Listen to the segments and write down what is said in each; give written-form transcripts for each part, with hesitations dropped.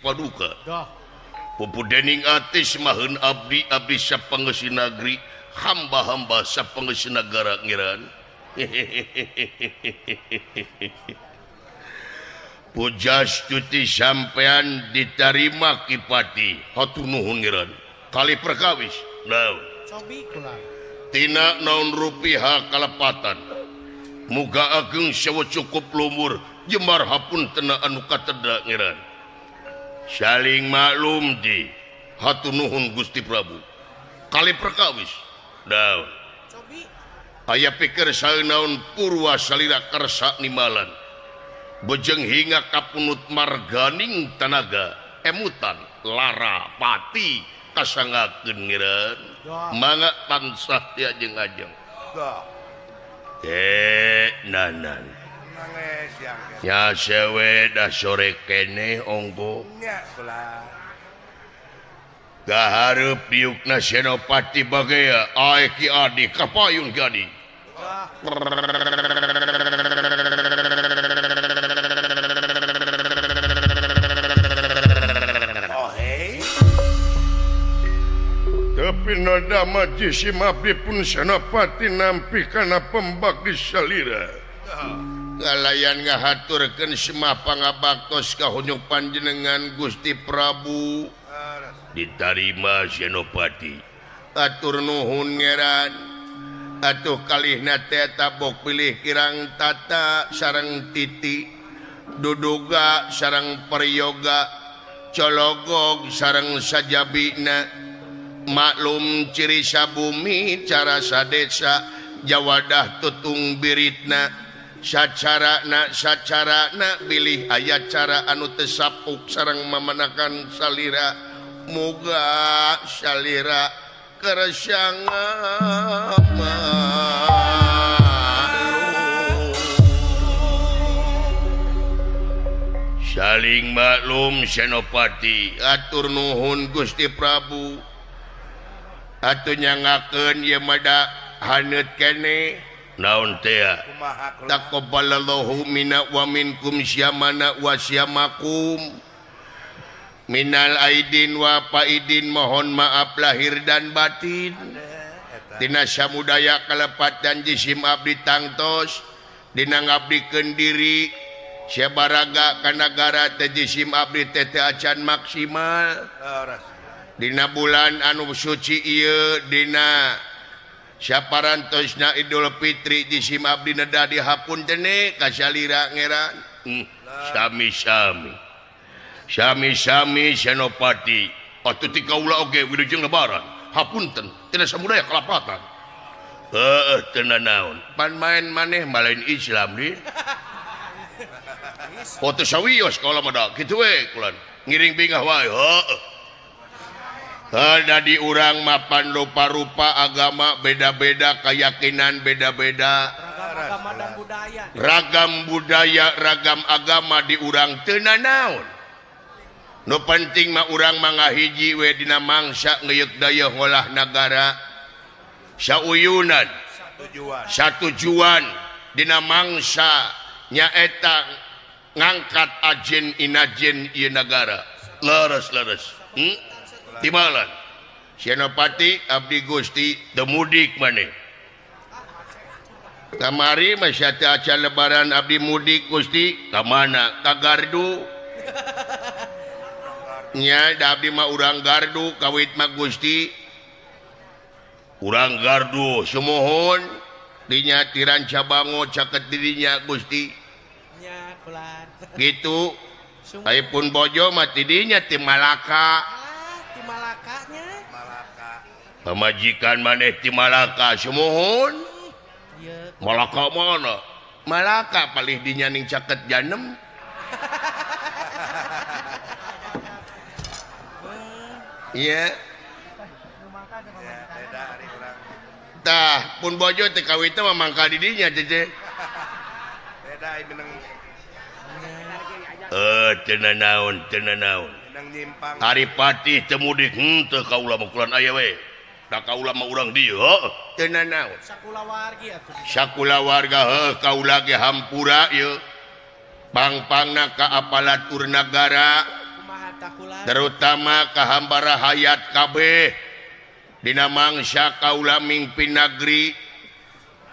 Paduka. Pupu dening atis maheun abdi abdi sapanggeus nagri hamba-hamba sapanggeus nagara ngiran. Pujastuti sampean ditarima Kipati. Hatur nuhun ngiran. Kali perkawis. Naon? Tina naon rupiah kalepatan. Muga ageng sewa cukup lumur jembar hapun tena anu kateda ngiran. Saling maklum di. Hatur nuhun Gusti Prabu. Kali perkawis. Naon? Aya pikir saeunaun purwa salira karsa nimalan. Bejeng hingga kapunut marganing tanaga emutan lara pati kasangakeun ngiran. Mangga tansah diajeng-ajeng. Nanan. Ya sewe dah sore keneh ongko. Gahareup diukna Senopati Bagea ae Ki Adi kapayun Ki Adi. Tapi nada majisim abdi pun Senopati nampi kana pembak di salira. Kalayan ngahaturkeun semah pangabaktos ka hunyuk panjenengan Gusti Prabu. Ditarima Senopati. Atur nuhun ngeran. Atuh kalihna teh tabok pilih kirang tata sareng titi, duduga sareng peryoga, cologog sareng sajabina. Maklum ciri sabumi cara sadesa jawadah tutung biritna sacarana sacarana bilih aya cara anu teu sapuk sareng mamanakan salira muga salira keresangan saling maklum Senopati. Atur nuhun Gusti Prabu. Atuh nyangakeun ieu mah haneut keneh. Naon teh? Taqabbalallahu minna wa minkum syamana wa syamakum. Minal aidin wa faidin, mohon maaf lahir dan batin. Tina samudaya kalepatan jisim abdi tangtos dina ngabdikeun diri sabaraga ka nagara teh jisim abdi teh teu acan maksimal. Dina bulan anu suci ieu dina saparantosna Idul Fitri jisim abdi neda dihapuntene ka salira ngeran. Sami-sami. Sami-sami Senopati. Atuh ti kaula oge wilujeng lebaran. Hapunten tina samudaya kalapatan. Heueuh teu nanaon. Pan main maneh malain Islam di. Oh teu sawios kaula mah da kitu we kulan. Ngiring bingah wae. Heueuh. Ada di urang mapan rupa-rupa agama beda-beda, keyakinan beda-beda, ragam budaya, ragam agama di urang teu nanaon. Nu penting mah urang mangahiji we dina mangsa ngeuyeuk daya ngolah nagara sauyunan satujuan dina mangsa nyaeta ngangkat ajen inajen ieu nagara. Leres-leres. Timalan Senopati abdi Gusti teu mudik maneh. Kamari masih teu acan lebaran abdi mudik Gusti ka mana? Ka Gardu. Nya da abdi mah urang Gardu kawit mah Gusti. Urang Gardu sumuhun dinya ti Rancabango caket dirinya Gusti. Nya kulan. Gitu. Aya pun bojo mah ti dinya ti Malaka. Malakanya. Malaka. Pamajikan maneh ti Malaka sumuhun. Malaka mana? Malaka palih dinya ning caket janem. Iya. Tah pun bojo teh kawit mah mangkal di dinya jeje. Beda meneng. Teu nanaon, teu nanaon. Haripati teu mudik henteu kaula mah kulan aya we. Da kaula mah urang dieu heuh teu nanaon. Sakulawargi atuh. Sakulawarga heuh kaula ge hampura ieu. Pangpangna ka aparatur nagara. Terutama ka hamba rahayat kabeh dina mangsa kaula mingpin nagri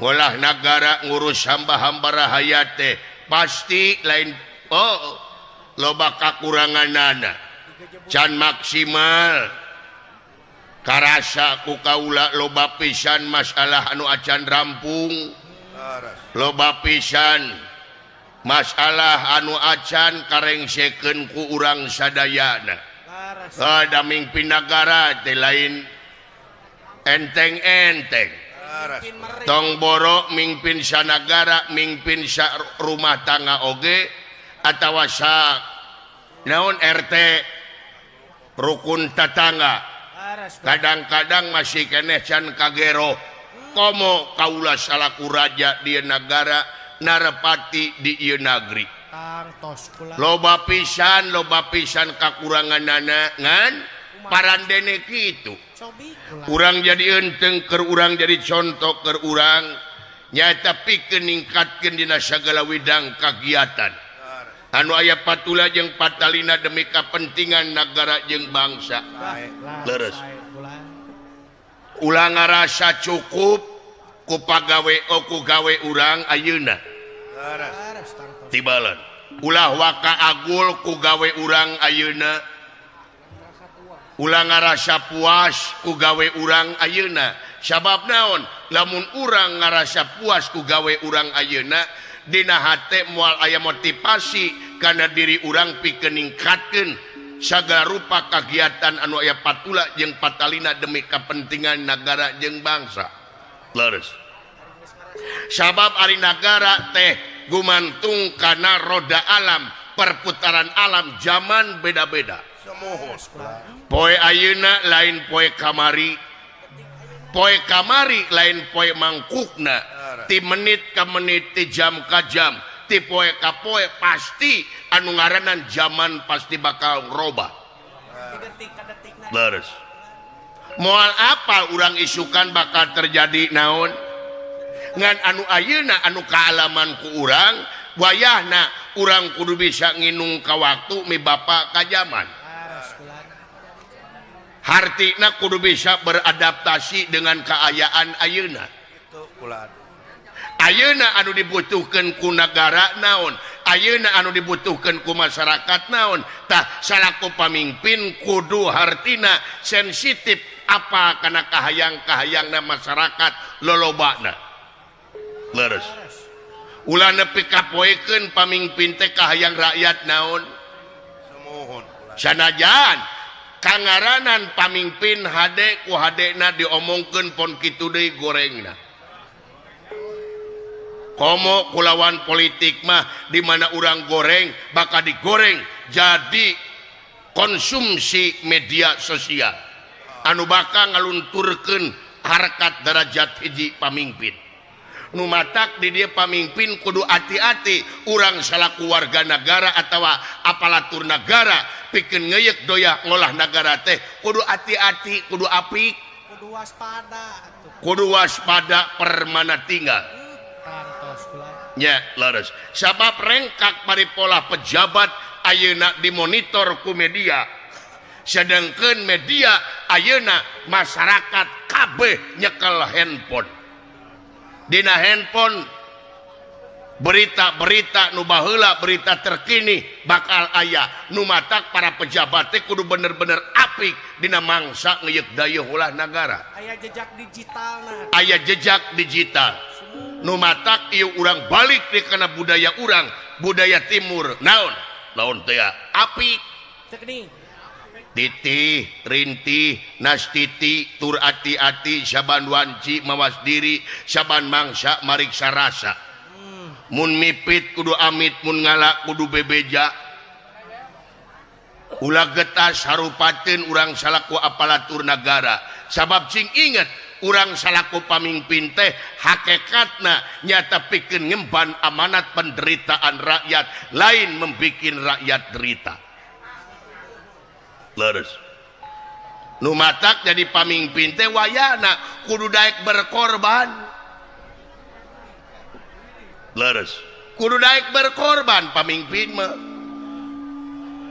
ngolah nagara ngurus hamba-hamba rahayat teh pasti lain oh loba kakuranganana can maksimal karasa ku kaula loba pisan masalah anu acan rampung loba pisan masalah anu acan karengsekeun ku urang sadayana. Ada mingpin nagara teh lain enteng-enteng. Tong borok mingpin sanagara, mingpin sa rumah tangga oge atawa sa naon RT rukun tetangga. Kadang-kadang masih keneh can kagero. Komo kaula salaku raja di nagara narapati di ieu nagri. Loba pisan kakuranganana ngan parandene kitu. Urang jadi enteng keur urang jadi contoh keur urang nyaeta pikeun ningkatkeun dina sagala widang kagiatan. Anu aya patula jeung patalina demi kapentingan nagara jeung bangsa. Leres. Ulah ngarasa cukup ku pagawe ku gawe urang ayeuna. Tibalan. Ulah waka agul ku gawe urang ayeuna. Ulah ngarasa puas ku gawe urang ayeuna. Sabab naon? Lamun urang ngarasa puas ku gawe urang ayeuna, dina hate moal aya motivasi kana diri urang pikeun ningkatkeun sagala rupa kagiatan anu aya patula jeung patalina demi kepentingan nagara jeung bangsa. Leres. Sabab ari nagara teh gumantung kana roda alam, perputaran alam zaman beda-beda. Poe ayeuna lain poe kamari. Poe kamari lain poe mangkukna. Ti menit ka menit, ti jam ka jam, ti poe ka poe pasti anu ngaranan zaman pasti bakal robah. Leres. Moal apa urang isukan bakal terjadi naon? Ngan anu ayeuna anu kaalaman ku urang, wayahna urang kudu bisa nginung ka waktu mi bapa ka zaman. Hartina kudu bisa beradaptasi dengan kaayaan ayeuna. Ayeuna anu dibutuhkeun ku nagara naon, ayeuna anu dibutuhkeun ku masyarakat naon. Tah salaku pamimpin kudu hartina sensitif apa kana kahayang-kahayangna masyarakat lolobana. Leres. Ulah nepi kapoekeun pamimpin teh kahayang rakyat naon. Sanajan kangaranan pamimpin hade ku hadena diomongkeun pon kitu deui gorengna. Komo kulawan politik mah di mana urang goreng bakal digoreng jadi konsumsi media sosial anu bakal ngalunturkeun harkat derajat hiji pamimpin. Nu matak di dieu pamimpin kudu hati-hati urang salaku warga nagara atawa aparatur nagara pikeun ngeuyeuk doya ngolah nagara teh kudu hati-hati, kudu apik, kudu waspada atuh. Kudu waspada permana tinggal. Nya leres. Sabab rengkak paripola pejabat ayeuna dimonitor ku media. Sedangkeun media ayeuna masyarakat kabeh nyekel handphone. Dina handphone berita-berita nu baheula, berita terkini bakal aya. Nu matak para pejabat teh kudu bener-bener apik dina mangsa ngeuyeuk dayeuh ulah nagara. Aya jejak digitalna. Aya jejak digital. Nu matak ieu urang balik di kana budaya urang, budaya timur. Naon? Naon teh apik. Teknik. Titih, rintih, nastiti, tur ati-ati, saban wanci mawas diri, saban mangsa mariksa rasa. Mun mipit kudu amit, mun ngala kudu bebeja. Ulah getas harupateun urang salaku aparatur nagara. Sabab cing inget urang salaku pamimpin teh hakikatna nyata pikeun ngemban amanat penderitaan rakyat, lain membikin rakyat derita. Leres. Nu matak jadi pamimpin teh wayana kudu daek berkorban. Leres. Kudu daek berkorban pamimpin mah.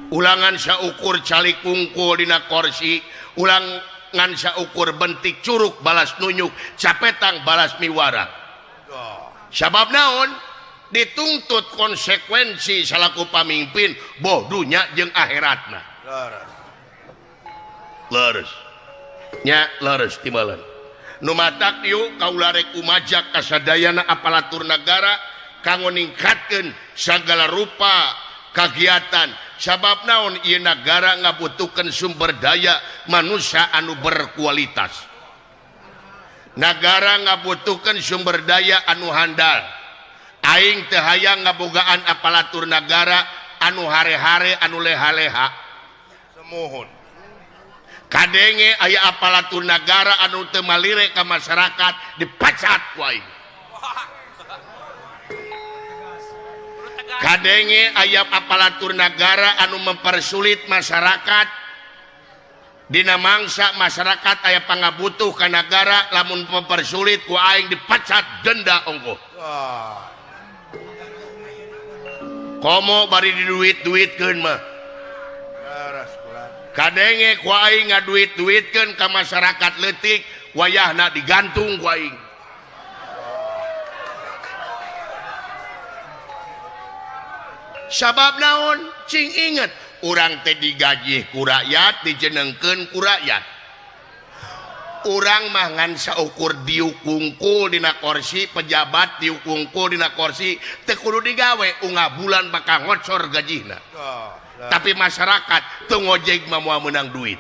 Ulangan saukur calik kungkul dina korsi, ulangan saukur bentik curug balas nunyuk, capetang balas miwara. Sabab naon? Dituntut konsekuensi salaku pamimpin boh dunya jeung akhiratna. Leres. Nya leres timbalan. Nu matak yuk kaula rek umajak kasadayana aparatur nagara kanggo ningkatkeun sagala rupa kagiatan. Sabab naon ieu nagara ngabutuhkeun sumber daya manusia anu berkualitas. Nagara ngabutuhkeun sumber daya anu handal. Aing teu hayang ngabogaan aparatur nagara anu hare-hare anu leha-leha. Semuhun. Kadenge aya aparatur nagara anu teu malire ka masyarakat dipacat ku aing. Kadenge aya aparatur nagara anu mempersulit masyarakat dina mangsa masyarakat aya pangabutuh ka nagara lamun mempersulit ku aing dipacat denda ongkoh. Komo bari diduit-duitkeun mah. Kadenge ku aing ngaduit-duitkeun ka masyarakat leutik wayahna digantung ku aing. Sabab naon? Cing inget, urang teh digaji ku rakyat, dijenengkeun ku rakyat. Urang mah ngan saukur diuk kungkul dina korsi, pejabat diuk kungkul dina korsi, teu kudu digawe unggal bulan bakal ngocor gajihna. Tapi masyarakat teu ngojek mah moal meunang duit.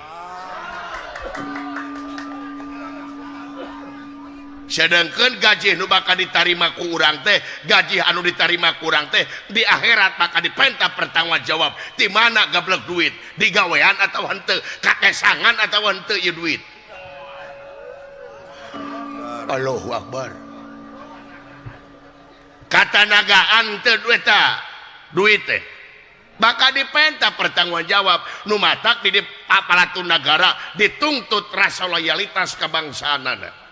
Sedangkan gaji nu bakal ditarima ku urang teh, gaji anu ditarima ku urang teh di akhirat bakal dipenta pertanggung jawab. Di mana gablek duit, digawean atau henteu, kakesangan atau henteu ieu duit. Allahu Akbar. Kata nagaan teu duit ta, duit teh bakal dipenta pertanggung jawab. Nu matak di aparatur nagara dituntut rasa loyalitas kebangsaanana.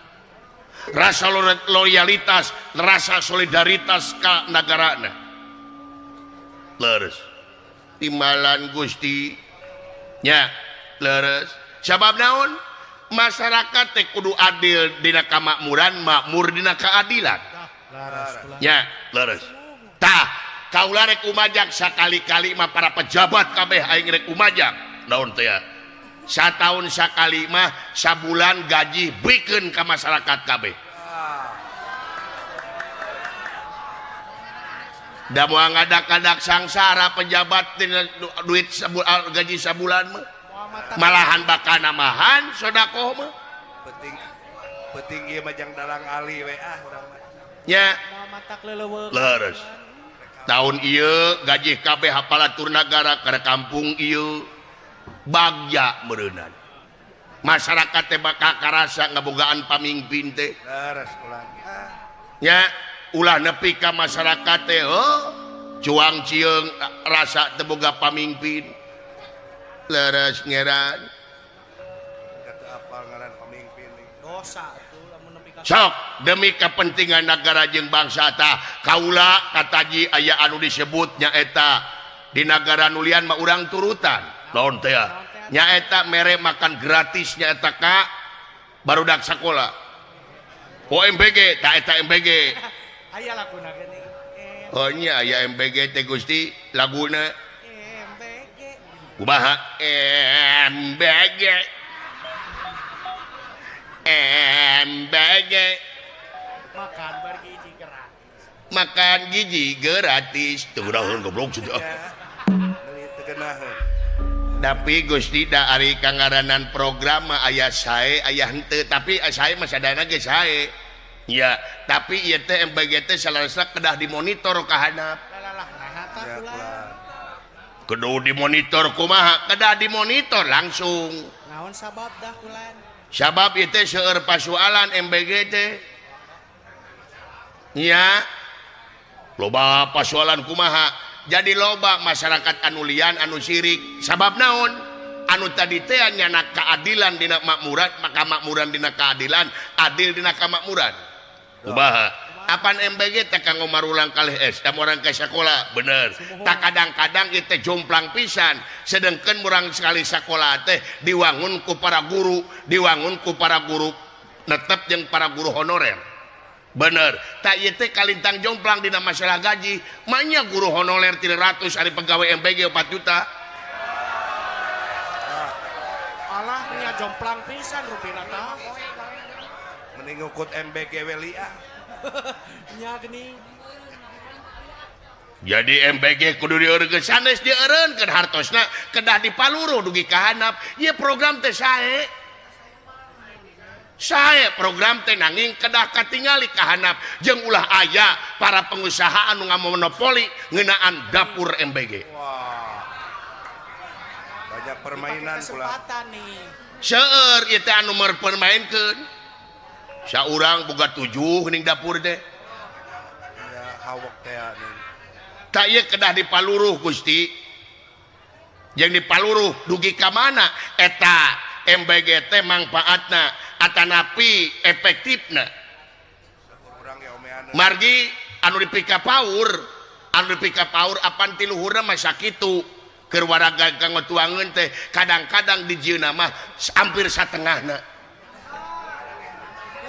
Rasa loyalitas, rasa solidaritas ka nagarana. Leres. Timbalan Gusti nya leres. Sabab naon? Masyarakat teh kudu adil dina kamakmuran, makmur dina keadilan. Nya leres. Tah, kaula rek umajak sakali-kali mah para pejabat kabeh aing rek umajak. Naon teh ya? Satahun sakali mah sabulan gaji bikeun ka masyarakat kabeh. Da moal ngadak-ngadak sangsara pejabat tina duit gaji sabulan mah. Malahan bakal namahan sedekah mah. Penting penting ieu mah jang dalang ali we ah urang mah. Nya. Leres. Tahun ieu gaji kabeh aparatur nagara ka kampung ieu. Bagja meureunan. Masyarakat teh bakal karasa ngabogaan pamimpin teh. Leres ulah. Nya ulah nepi ka masyarakat teh oh cuang cieung rasa teu boga pamimpin. Leres ngeran. Kata apal ngaran pamimpin dosa atuh lamun nepi ka sok demi kepentingan nagara jeung bangsa tah kaula kataji aya anu disebut nyaeta di nagara nulian mah urang turutan. Naon teh nyaeta mere makan gratis nyaeta ka barudak sakola. Oh MBG, ta eta MBG. Aya laguna geuning. Oh nya aya MBG teh Gusti laguna MBG. Kumaha? MBG. MBG. Makan bergizi gratis. Makan gizi gratis. Teu geunaheun goblok cenah. Teu geunaheun. Tapi Gusti da ari kangaranan program mah aya sae aya henteu, tapi sae mah sadayana ge sae. Ya, tapi ieu teh MBG teh salarasna kedah dimonitor ka handap. Kudu dimonitor kumaha? Kedah dimonitor langsung. Naon sabab dah kulan? Sabab ieu teh seueur pasualan MBG teh. Nya. Loba pasualan kumaha? Jadi loba masyarakat anu lian anu sirik. Sabab naon? Anu tadi teh nyana keadilan dina makmuran, maka makmuran dina keadilan, adil dina kamakmuran. Kumaha? Apan MBG teh kanggo marulang kalih S da murang ka sakola bener. Tak kadang-kadang ieu teh jomplang pisan sedengkeun murang sekali sakola teh diwangun ku para guru, diwangun ku para guru netep jeung para guru honorer. Bener. Tak ieu teh kalintang jomplang dina masalah gaji. Manya guru honorer 300 ari pegawai MBG 4 juta. Alah nya jomplang pisan rupina tah. Mending ngukut MBG we liah. Nya geuning. Jadi MBG kudu dieureun sanes dieureunkeun hartosna kedah dipaluruh dugi ka handap. Ieu program teh sae. Sae program teh nanging kedah katingali ka handap jeung ulah aya para pengusaha anu ngamonopoli ngeunaan dapur MBG. Wah. Banyak permainan pula. Seueur ieu teh anu mempermainkeun. Saurang boga 7 ning dapur teh. Ya hawek teh ning. Tak ieu kedah dipaluruh Gusti. Jeung dipaluruh dugi ka mana eta MBG teh mangpaatna atanapi efektifna. Margi anu dipika paur apan ti luhurna mah sakitu keur waraga kanggo tuangeun teh kadang-kadang dijieunna mah hampir satengahna.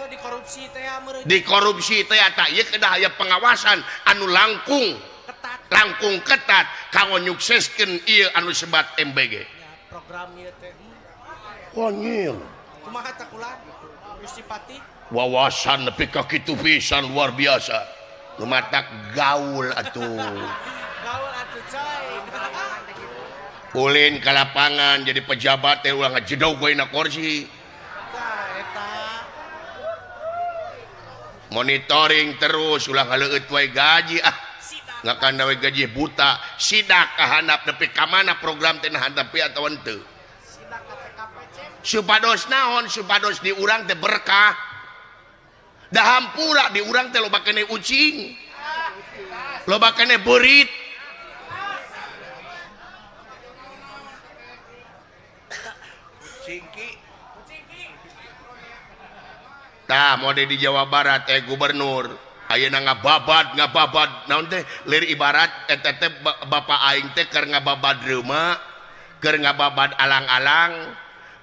Dikorupsi teh dikorupsi teh tak ieu kedah aya pengawasan anu langkung ketat, langkung ketat kanggo nyukseskeun ieu anu sebat MBG. Ya, program ieu teh. Wanyil. Kumaha tah kula? Gusti Pati. Wawasan nepi ka kitu pisan luar biasa. Nu matak gaul atuh. Gaul atuh coy. Ulin ka lapangan jadi pejabat teh ulah ngajedog we na kursi. Tah eta. Monitoring terus ulah ngaleueut wae gaji ah. Ngakanda we gaji buta, sidak ka handap nepi ka mana program teh nahan tepi atawa henteu. Sidak ka PKPC. Supados naon, supados di urang teh berkah. Da hampura di urang teh loba keneh ucing. Loba keneh beurit. Ucing ki. Tah mode di Jawa Barat gubernur ayeuna ngababad naon teh lir ibarat eta teh bapa aing teh keur ngababad reuma, keur ngababad alang-alang,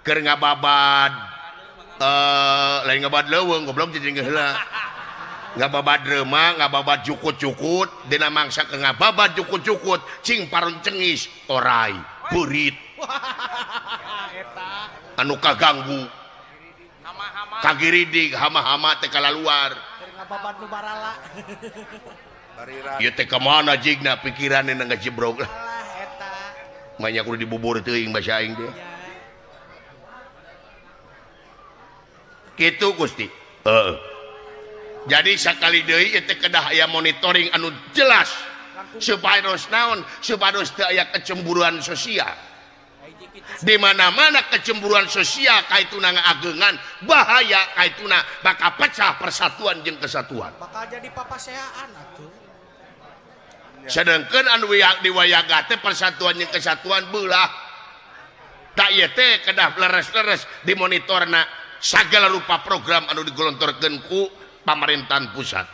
keur ngababad lain ngababad leuweung goblok jadi heula. Ngababad reuma, ngababad jukut-jukut, dina mangsa keur ngababad jukut-jukut cing parun cengis orai beurit. Anu kaganggu kagiridig hama-hama teh kalaluar. Ngababad nu barala. Ieu teh ka mana jigna pikiranna ngajebrog lah. Eta. Manya kudu dibubur teuing basa aing teh. Kitu Gusti. Heeh. Jadi sakali deui ieu teh kedah aya monitoring anu jelas supados naon, supados teu aya kecemburuan sosial. Di mana-mana kecemburuan sosial kaituna ngaageungan bahaya kaituna bakal pecah persatuan jeung kesatuan. Bakal jadi papaseaan atuh. Sedengkeun anu diwayaga teh persatuan jeung kesatuan beulah. Tak ieu teh kedah leres-leres dimonitorna sagala rupa program anu digelontorkeun ku pamerintahan pusat.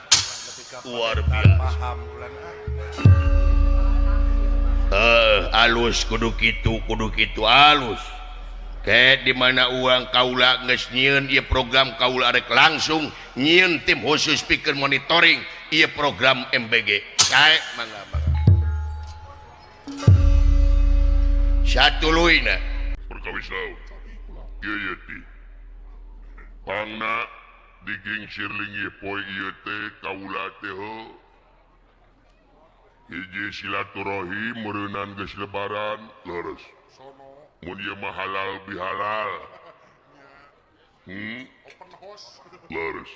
Luar biasa. Alus kudu kitu alus. Kayak di mana uang kaula geus nyieun ieu program kaula rek langsung nyieun tim khusus pikeun monitoring ieu program MBG. Kae mangga mangga. Satuluyna perkawis laut. Ieu ieu ti. Pangna digingsir linggih poe ieu teh kaula teh heuh. Hiji silaturahim meureunan geus lebaran leres. Mun ieu mah halal bihalal. Leres.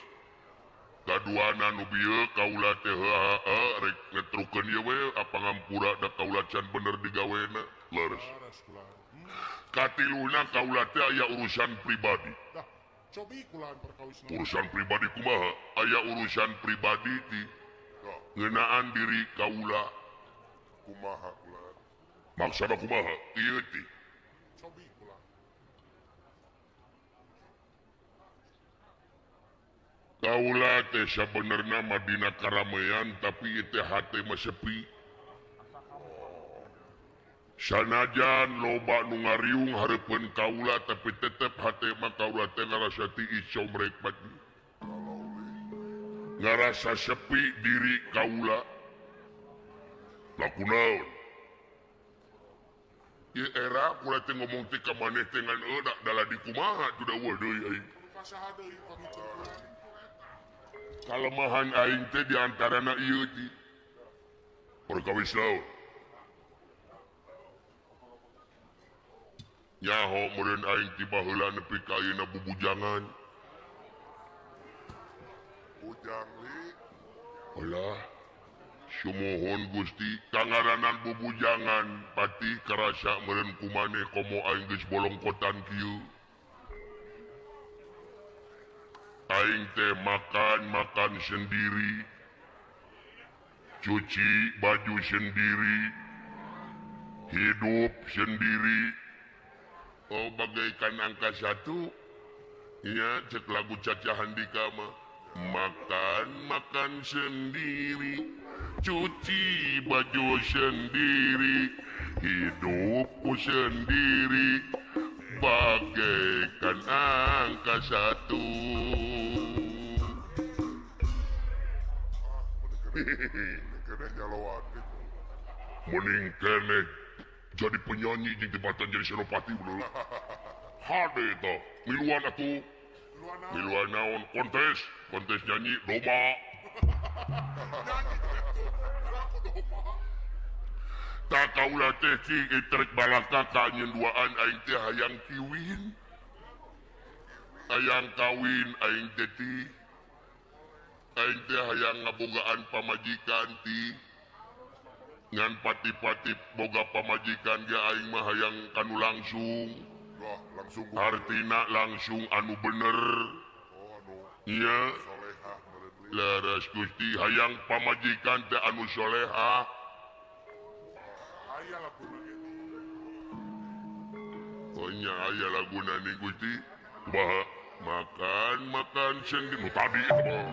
Kaduana nu bieu kaula teh heuh rek ngetrukeun ieu we apa ngampura da kaula can bener digawena leres. Katiluna kaula teh aya urusan pribadi. Urusan pribadi kumaha? Aya urusan pribadi ti ngeunaan diri kaula kumaha kula maksana kumaha ieu ti cobi kula Kaula teh sabenerna mah dina karamean tapi ieu teh hate mah sepi. Sanajan loba nu ngariung hareupeun kaula tapi tetep hate mah kaula teh ngarasa tiis comrek pati. Ngarasa sepi diri kaula. Laku naon? Ieu era kula teh ngomong teh ka maneh teh ngan eueuh da di kumaha tuh da eueuh deui aing. Kalemahan aing teh diantarana ieu ti. Perkawis naon? Nyaho meureun aing ti baheula nepi ka ayeuna bubujangan. Bujang li. Alah, sumuhun Gusti, kangaranan bubujangan pati karasa meureun kumaneh komo aing geus bolongkotan kieu. Aing teh makan-makan sendiri, cuci baju sendiri, hidup sendiri. Oh bagaikan angka satu, ya cek lagu Caca Handika mah. Makan-makan sendiri, cuci baju sendiri, hidupku sendiri, bagaikan angka satu. Mending keneh jadi penyanyi jeung jembatan jadi senopati bener. Hade tah, miluan atuh. Miluan naon kontes, kontes nyanyi domba. Tak kaula teh cing trek balaka ka nyeun duaan aing teh hayang kiwin. Hayang kawin aing teh ti. Aing teh hayang ngabogaan pamajikan ti. Ngan pati-pati boga pamajikan ge aing mah hayang kanu langsung. Wah, langsung artina langsung anu bener. Oh, anu nya solehah meureun. Leres Gusti hayang pamajikan teh anu solehah. Aya laguna ge. Oh nya aya laguna nih Gusti. Kumaha? Makan makan sendiri nu tadi eta mah.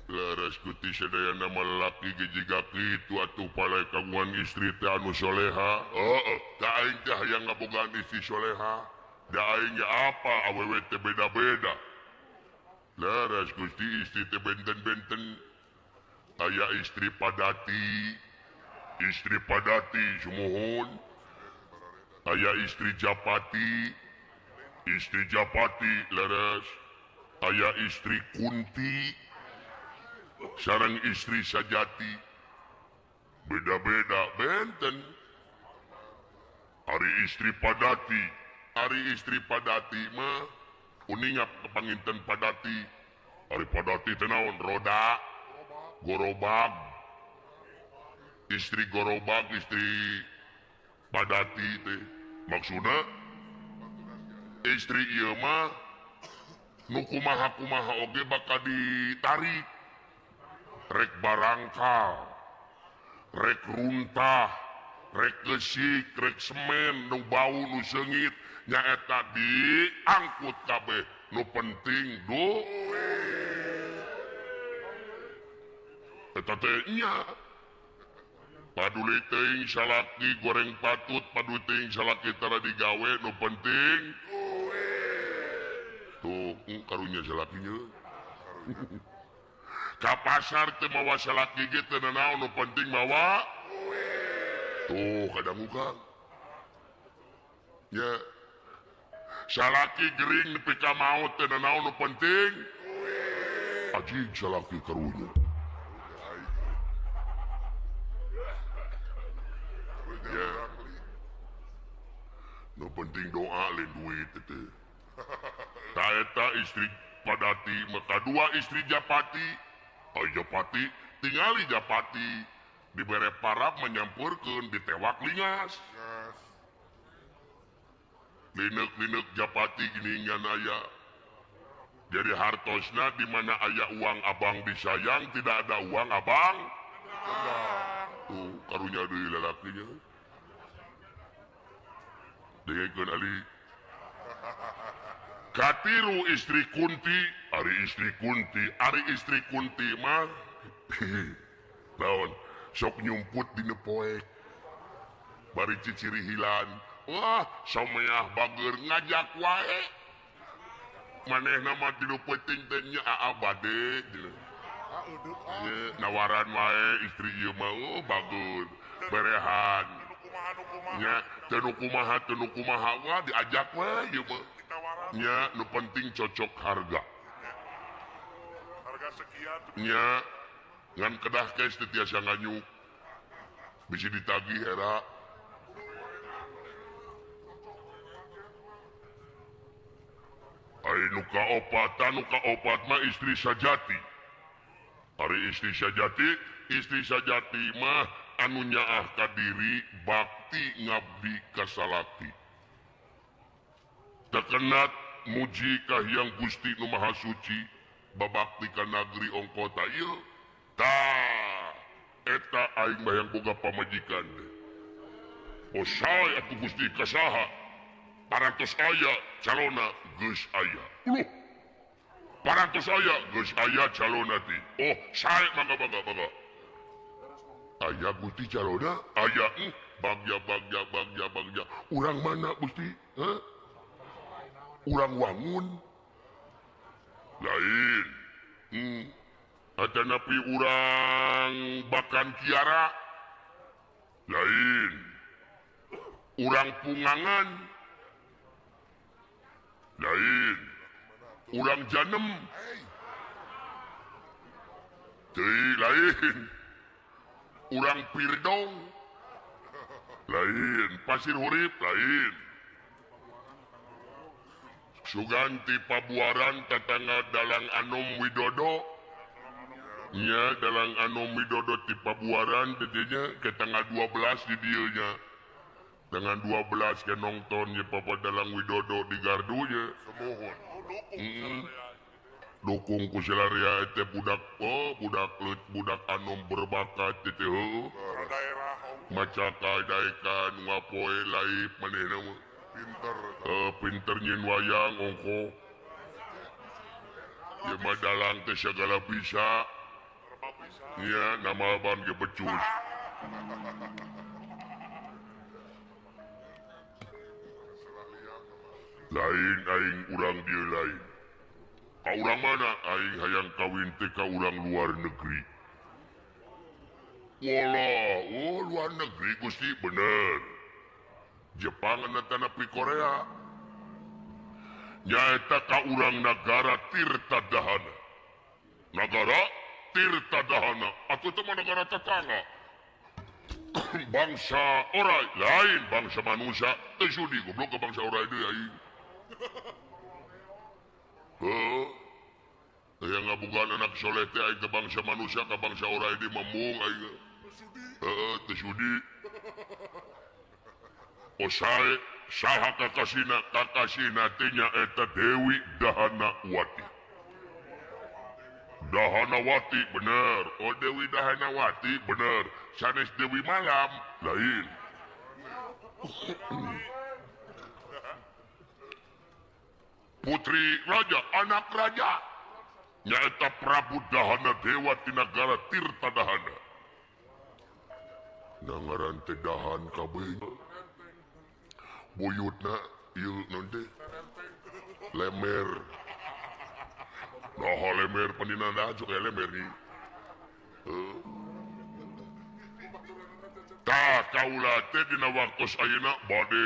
Leres Gusti sadayana mah lalaki ge jiga kitu atuh palai kagungan istri teh anu soleha. Heeh, da aing teh hayang ngabogaan istri soleha. Da aing ge apa awewe teh beda-beda. Leres Gusti istri teh benten-benten. Aya istri padati, istri padati sumuhun. Aya istri japati, istri japati leres. Aya istri kunti, sareng istri sajati. Beda-beda benten. Ari istri padati, ari istri padati mah uninga panginten padati. Ari padati teh naon? Roda, gorobag. Istri gorobag, istri padati teh maksudna istri ieu mah nu kumaha-kumaha oge bakal ditarik. Rek barangkal, rek runtah, rek gesik, rek semen, nu bau nu seungit, nyaeta diangkut kabeh. Nu penting duit. Eta teh nya. Paduli teuing salaki goreng patut, paduli teuing salaki tara digawe, nu penting duit. Tuh, karunya salakinya. Ka pasar teu mawa salaki ge teu nanaon, nu penting mawa tuh kadang muka. Ya. Salaki gering nepi ka maot teu nanaon, nu penting anjing salaki karunya. Ya. Nu penting doa lain duit teh. Ta eta istri padati, maka dua istri japati. Oh japati, tingali japati dibere parap menyampurkeun ditewak lingas. Lineuk-lineuk japati geuningan aya. Jadi hartosna di mana aya uang abang disayang, tidak ada uang abang. Tuh karunya deui lalakinya. Dengekeun Ali. Katilu istri Kunti, ari istri Kunti, ari istri Kunti mah naon sok nyumput dina poek. Bari ciciri hilan. Wah, someah bager ngajak wae. Manehna mah tilu peuting teh nya aa bade. Nawaran wae istri ieu mah oh bager, berehan. Nya teu nu kumaha teu nu kumaha wah diajak we ieu mah. Nya nu penting cocok harga. Harga sekian. Nya ngan kedah cash teu tiasa nganyuk. Bisi ditagih era. Ari nu kaopat, nu kaopat mah istri sajati. Ari istri sajati mah anu nyaah ka diri bakti ngabdi ka salaki. Tekenat muji ka Hyang Gusti Nu Maha Suci, babakti ka nagri ongkota ieu. Tah, eta aing mah yang boga pamajikan teh. Oh sae atuh Gusti ka saha? Parantos aya calona geus aya. Uluh. Parantos aya geus aya calona ti. Oh, sae mangga mangga mangga. Aya Gusti calona? Aya. Bagja bagja bagja bagja. Urang mana Gusti? Hah? Urang Wangun? Lain. Atanapi urang Bakan Kiara? Lain. Urang Pungangan? Lain. Urang Janem? Teuy lain. Urang Pirdong? Lain. Pasir Hurip? Lain. Suganti Pabuaran tetangga Dalang Anom Widodo. Nya Dalang Anom Widodo ti Pabuaran didinya ke tanggal 12 di dieu nya. Tanggal 12 ke nonton ye Papa Dalang Widodo di gardu nya. Semohon. Dukung ku salaria teh budak oh budak leut budak anom berbakat teh heuh. Maca daekan ngapoe laip manehna mah. Pinter. Pinter nyin wayang ongko. Ye mah dalang teh sagala bisa. Nya nama ban ge becus. Lain aing urang dieu lain. Ka urang mana aing hayang kawin teh ka urang luar negeri. Walah, oh luar negeri Gusti bener. Jepang tanapi Korea. Nyaeta ka urang nagara Tirta Dahana. Nagara Tirta Dahana atuh teh mah negara tetangga. Bangsa orai lain bangsa manusia teu sudi goblok ke bangsa orai deui aing. Heuh. Aya ngabogaan anak soleh teh aing ke bangsa manusia ka bangsa orai deui memung aing. Heeh, teu sudi. Oh sae saha kakasina kakasina teh nyaeta Dewi Dahanawati. Dahanawati bener. Oh Dewi Dahanawati bener. Sanes Dewi Malam lain. Putri raja, anak raja. Nyaeta Prabu Dahana Dewa ti nagara Tirta Dahana. Nangaran teh dahan kabeh. Buyutna ieu naon teh? Lemer. Nah, lemer panina dah sok lemer ni. Tah kaula teh dina waktos ayeuna bade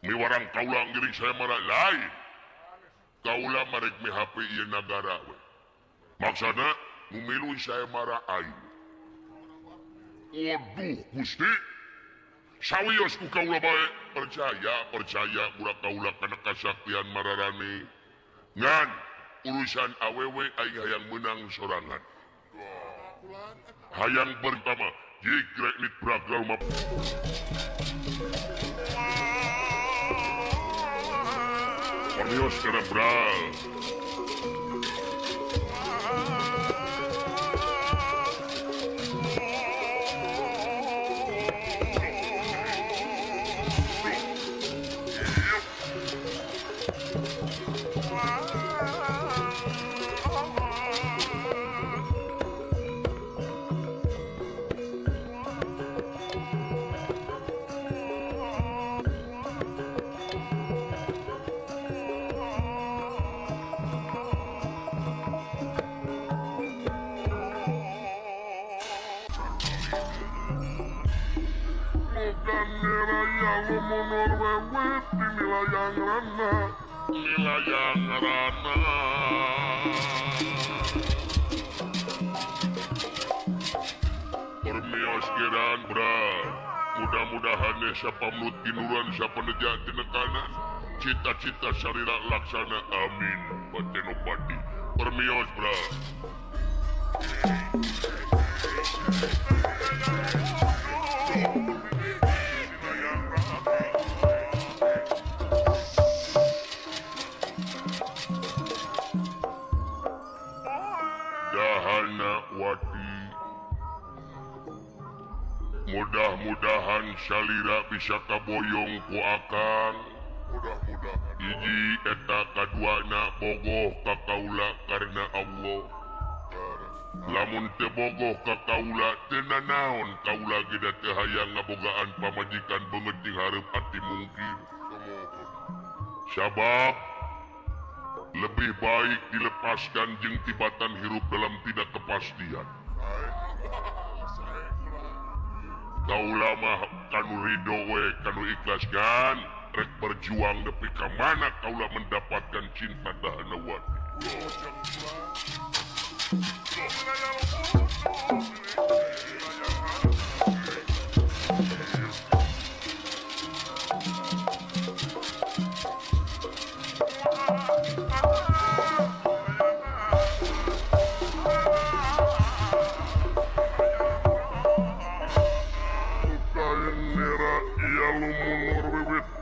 miwarang kaula ngiring saya marah lain. Kaula marek mihape ieu nagara we. Maksana milu saya marah aing. Waduh Gusti. Sawios ku kaula bae percaya percaya budak kaula kana kasaktian mararane. Ngan urusan awewe aing hayang menang sorangan. Hayang pertama jigrek nit bragal mah. Corneos cerebral. Bukan lumunur wewet nilayang rana nilayang rana. Permios kiraan bra, mudah-mudahan sapamut ginuran sapaneja tinekanan cita-cita sarira laksana amin. Patenopati permios bra. Wati, mudah-mudahan salira bisa kaboyong ku akang. Mudah-mudahan. Hiji eta kaduana bogoh ka kaula karena Allah. Lamun teu bogoh ka kaula teu nanaon kaula ge da teu hayang ngabogaan pamajikan beungeut jeung hareup ati mungkir. Sabab lebih baik dilepaskan jeung tibatan hirup dalam tidak kepastian. Kaula mah kanu ridho we, kanu ikhlaskan, rek berjuang nepi ka mana kaula mendapatkan cinta Dahanawati.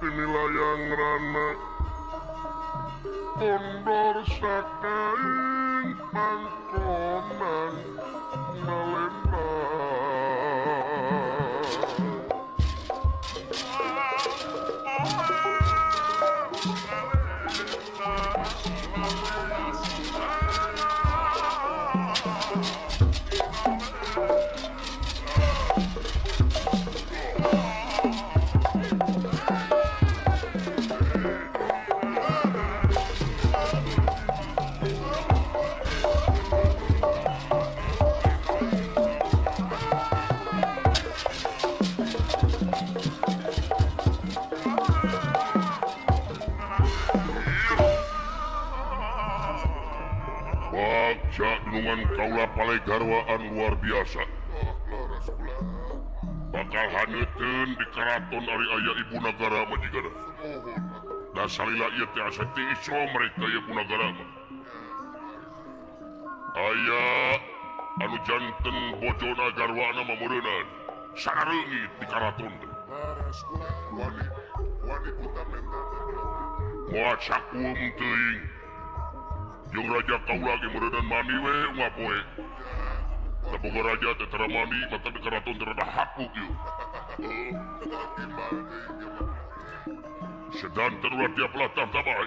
Nilayang rana kondor sakaing pangkonan nalenda. Dunungan kaula palai garwaan luar biasa. Bakal haneuteun di keraton ari aya ibu nagara mah jigana. Da salila ieu teh asa teu iso mereka ibu nagara mah. Aya anu janten bojona garwana mah meureunnan. Sarareungit di keraton teh. Moal sakueum teuing. Jeung raja kaula ge meureunnan mandi we unggal poe. Da boga raja teh tara mandi maka di keraton teh rada hapu kieu. Sedanten ulah tiap latah tabah.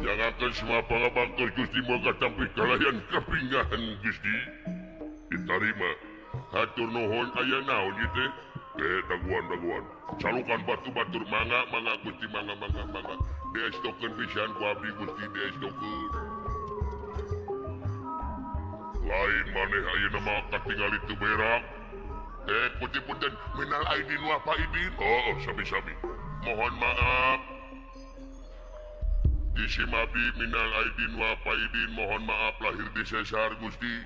Jangankan semua pangabangkos Gusti moga tampil kalayan kapingahan Gusti. Ditarima. Hatur nuhun aya naon ieu teh? Daguan-daguan. Calukan batu-batur mangga mangga Gusti mangga mangga mangga. Diestokeun pisan ku abdi Gusti diestokeun. Lain maneh ayeuna mah katingali teu berak. Gusti punten minal aidin wa faidin. Oh, sami-sami. Mohon maaf. Disimabi minal aidin wa faidin, mohon maaf lahir di sesar Gusti.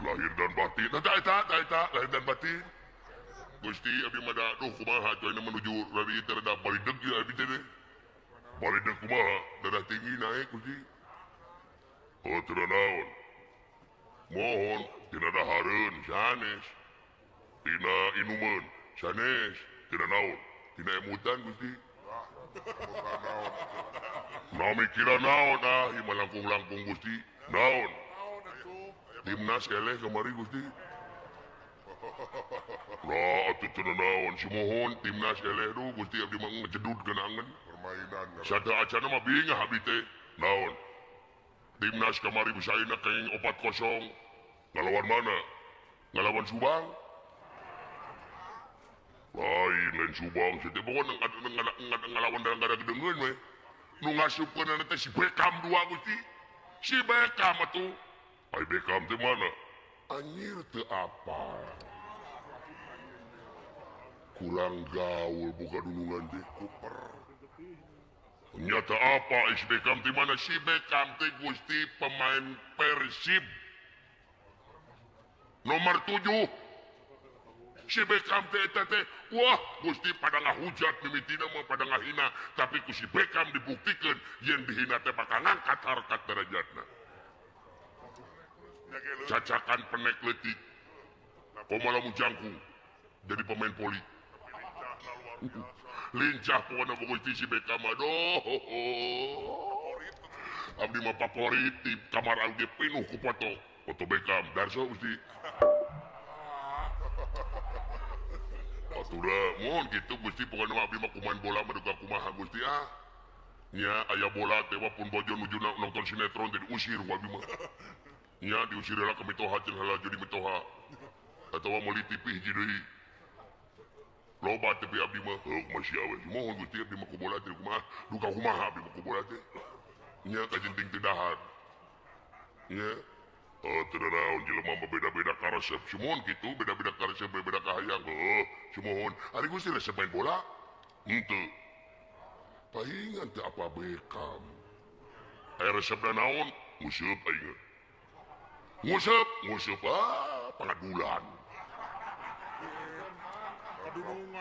Lahir dan batin. Eta eta lahir dan batin. Gusti abdi mah aduh kumaha atuh menuju radi teh rada balideg ieu abdi teh. Balideg kumaha? Darah tinggi naik Gusti. Oh teu naon. Mohon tina dahareun sanes. Tina inumeun sanes, tina naon? Tina emutan Gusti. Nah mikira naon ah ieu mah langkung-langkung Gusti. Naon? Timnas eleh kamari Gusti. Lah atuh teu naon sumuhun timnas eleh duh Gusti abdi mah ngejedud kana angen. Permainan. Sada acana mah bingah abdi teh. Naon? Timnas kamari usaina kenging 4-0. Ngalawan mana? Ngalawan Subang. Lain lain Subang sih teh pokona ngalawan gara-gara gedengeun we. Nu ngasupkeun teh si Beckham 2 Gusti. Si Beckham atuh. Ai Beckham teh mana? Anjir teu apal. Kurang gaul boga dunungan teh kuper. Nyata apa si Beckham teh mana? Si Beckham teh Gusti pemain Persib. Nomor 7. Si Beckham teh eta teh wah Gusti pada ngahujat mimitina mah pada ngahina, tapi ku si Beckham dibuktikeun yen dihina teh bakal ngangkat harkat derajatna. Cacakan penek leutik. Komo lamun jangkung jadi pemain poli. Lincah pokona Gusti si Beckham aduh. Abdi mah favorit di kamar abdi pinuh ku foto. Foto Beckham Darso Gusti. Atuh da mun kitu Gusti pokona mah abdi mah kumain bola mah duka kumaha Gusti ah. Nya aya bola teh pun bojo nuju nonton sinetron teh diusir ku abdi mah. Nya diusir heula ka mitoha cenah heula jadi mitoha. Atawa meuli TV hiji deui. Loba TV abdi mah heuh kumaha we. Mohon Gusti abdi mah ku bola teh kumaha duka kumaha abdi mah ku bola teh. Nya kajenting teu dahar. Nya teu naon jelema mah beda-beda karesep. Sumuhun kitu beda-beda karesep beda-beda kahayang. Heuh sumuhun. Ari Gusti resep main bola? Henteu. Pahingan teu apa Beckham. Aya resepna naon? Nguseup aing. Nguseup, nguseup ah pangadulan.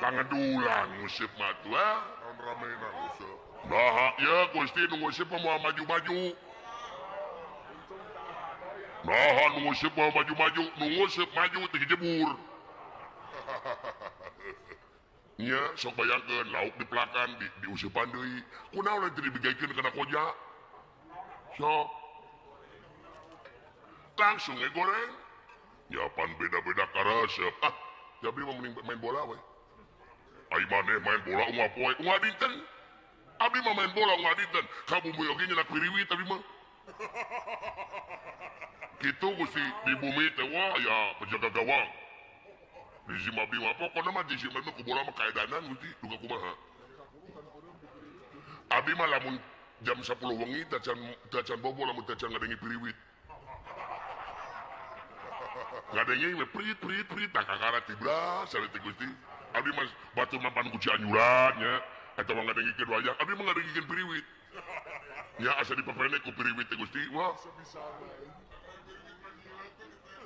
Pangadulan nguseup mah atuh ah. Ramena nguseup. Nah, ya Gusti nu nguseup mah moal maju-maju. Nah, nu nguseup mah maju-maju, nu nguseup maju teh jebur. Nya sok bayangkeun lauk dipelakan di diuseupan deui. Kunaon teh dibegaikeun kana koja? Sok. Langsung we goreng. Ya pan beda-beda karesep. Ah, jadi mah mending main bola we. Ai maneh main bola unggal poe, unggal dinten. Abdi mah main bola unggal dinten. Ka bumi oge nyenak piriwit abdi mah. Kitu Gusti di bumi teh wah ya penjaga gawang. Di Zimbabwe mah pokona mah di Zimbabwe ku bola mah kaedanan Gusti duka kumaha. Abdi mah lamun jam 10 wengi tacan bobo lamun tacan ngadengi piriwit. Ngadenge we prit prit prit tak kakara tibra sareng Gusti. Abdi mah batur mapan ku Cianjuran nya eta mah ngadengikeun wayang abdi mah ngadengikeun piriwit. Nya asa dipepenek ku piriwit teh Gusti wah.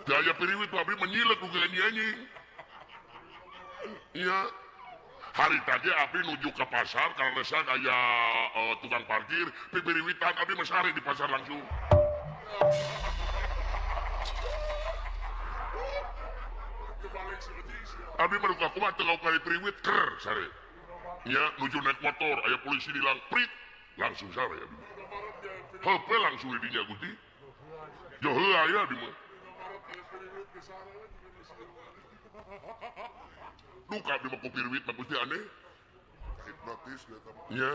Daya piriwit mah abdi menyilek ku anjing. Nya hari tadi abdi nuju ke pasar kaleresan aya tukang parkir pipiriwitan abdi mah sare di pasar langsung. Abdi mah duka kumaha teu kali piriwit ker sare. Nya nuju naik motor aya polisi dilang prit langsung sare abdi. Heupe langsung di dinya Gusti. Jo heuh aya abdi mah. Duka abdi mah ku piriwit mah Gusti aneh. Hipnotis eta mah. Nya.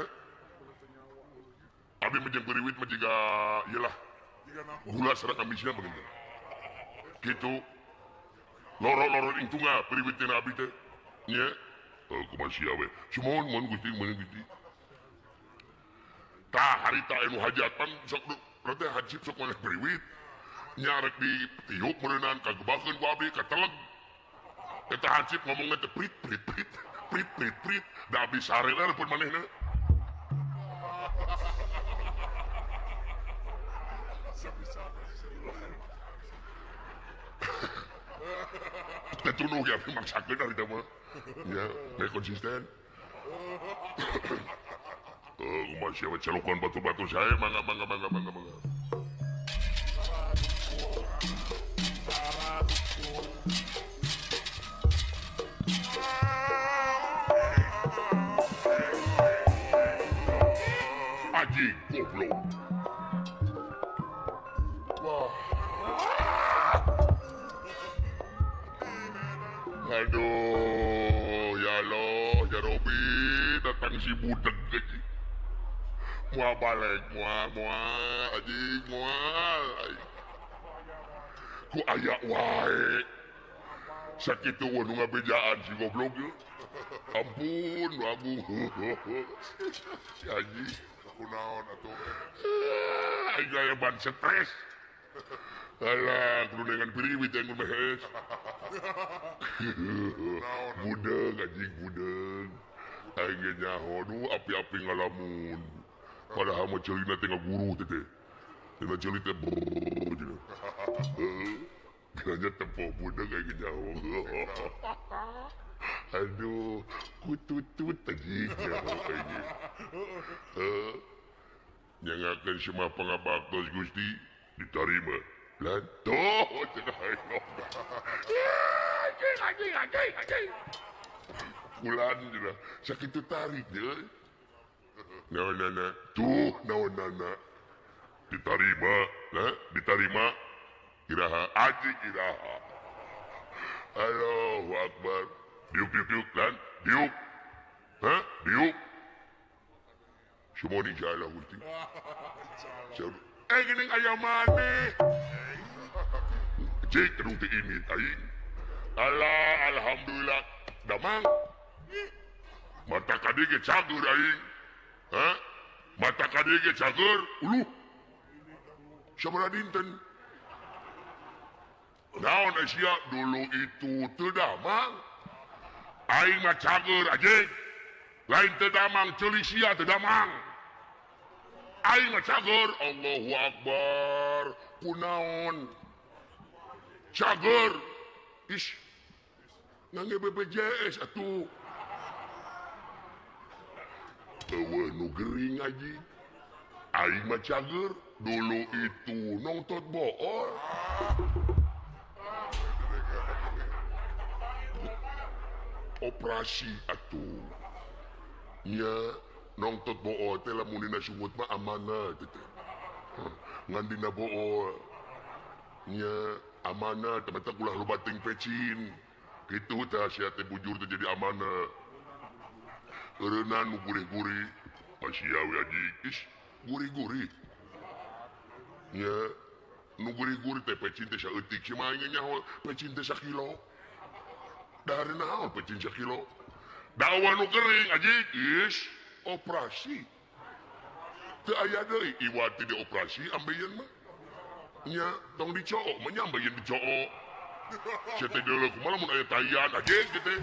Abdi mah jeung piriwit mah jiga ieu lah. Gula sareng amisna mah kitu. Loro-loro ing tunggal piriwit tina abdi teh. Nya. Kumaha sia we. Sumuhun mun Gusti mun Gusti. Tah harita anu hajatan sok teh hajib sok maneh piriwit. Nya rek ditiup meureunan kagebakeun ku abdi kateleg. Eta hansip ngomongna teh prit prit prit prit prit prit da abdi sare pun manehna. Teh tunuh ge abdi maksakeun ari teh mah. Nya, teh konsisten. Kumaha sia we celukan batu-batu saya mangga mangga mangga mangga mangga. Aji goblok. Wah. Aduh, ya Allah, ya Robi, datang si budeg lagi. Moal balik moal moal anjing moal. Ku aya wae. Sakitu nu ngabejaan si goblok ieu. Ampun agung. Si anjing kunaon atuh. Aing aya ban stres. Alah, kudu dengan piriwit yang mehes. Budeng anjing budeng. Aing ge nyaho nu api-api ngalamun. Padahal mah ceulina teh ngaguru teh teh. Dina ceuli teh brrrr gitu. Kiranya tempo budeng aing ge nyaho. Aduh, kututut anjing nyaho aing ge. Nyangakeun semua pangabaktos Gusti ditarima. Lan tuh cenah aing. Anjing anjing anjing anjing. Kulan cenah sakitu tarik deui. Naonana tuh naonana ditarima, nah ditarima iraha anjing iraha. Allahu Akbar. Diuk diuk diuk lan diuk. Hah? Diuk. Semua insyaallah Gusti. Geuning aya maneh. Cik kedung teh ini aing. Alah alhamdulillah damang. Mata kadi ge cagur aing. Hah? Mata kadi ge cagur uluh. Sabaraha dinten? Naon sia dulu itu teu damang. Aing mah cagur anjing. Lain teu damang ceuli sia teu damang. Aing mah cagur Allahu Akbar. Kunaon? Cagur. Ish. Ngangge BPJS atuh. Eueuh nu gering anjing. Aing mah cagur dulu itu nongtot bool. Operasi atuh. Nya nongtot bool teh lamun dina sungut mah amanah teh. Ngan dina bool nya amanah teh mata ulah loba teuing pecin. Kitu teh sia teh bujur teh jadi amanah. Eureunnan nu gurih-gurih. Asia we anjing. Ih, gurih-gurih. Nya nu gurih-gurih teh pecin teh saeutik sia mah aing nyaho pecin teh sakilo. Dahar naon pecin sakilo? Dawa nu kering anjing. Ih, operasi. Teu aya deui iwat teh dioperasi ambeien mah. Nya tong dicook mah nya ambeien dicook. Sia teh deuleu kumaha lamun aya taian anjing kitu.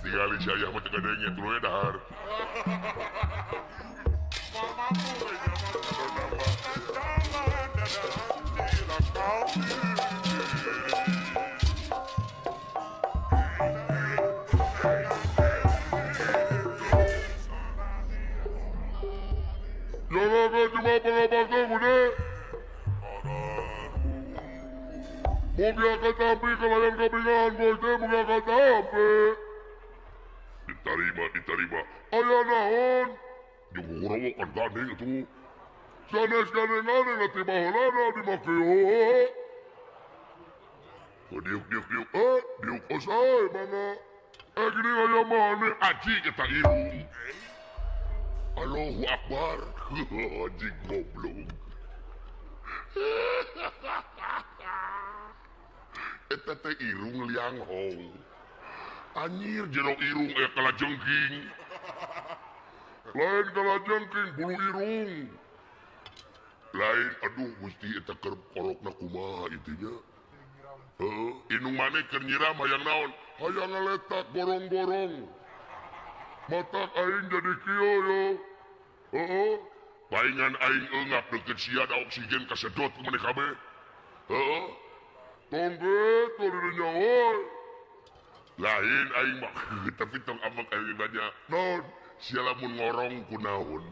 Tingali si ayah mah teu kadenge tuluy dahar. Jangan cuma pengabakto bude. Mobil akan tapi kalian kepingan bos mobil akan tapi. Diterima, diterima. Aya naon? Jeung ngorowokan gandeng atuh. Sanes gandeng-gandeng atuh baheulana dimake. Diuk diuk diuk diuk osai mangga. Gini aya maneh aji eta irung. Allahu Akbar. Anjing goblok. Eta teh irung liang hong. Anjir jero irung aya kalajengking. Lain kalajengking bulu irung. Lain aduh Gusti eta keur kolokna kumaha ieu nya. Heuh, indung maneh keur nyiram hayang naon? Hayang ngaletak gorong-gorong. Matak aing jadi kieu yo. Heeh. Paingan aing eungap deukeut sia da oksigen kasedot ku maneh kabeh. Heeh. Tong geus teu nyawa. Lain aing mah tapi tong ambek aing nanya. Naon? Sia lamun ngorong kunaon?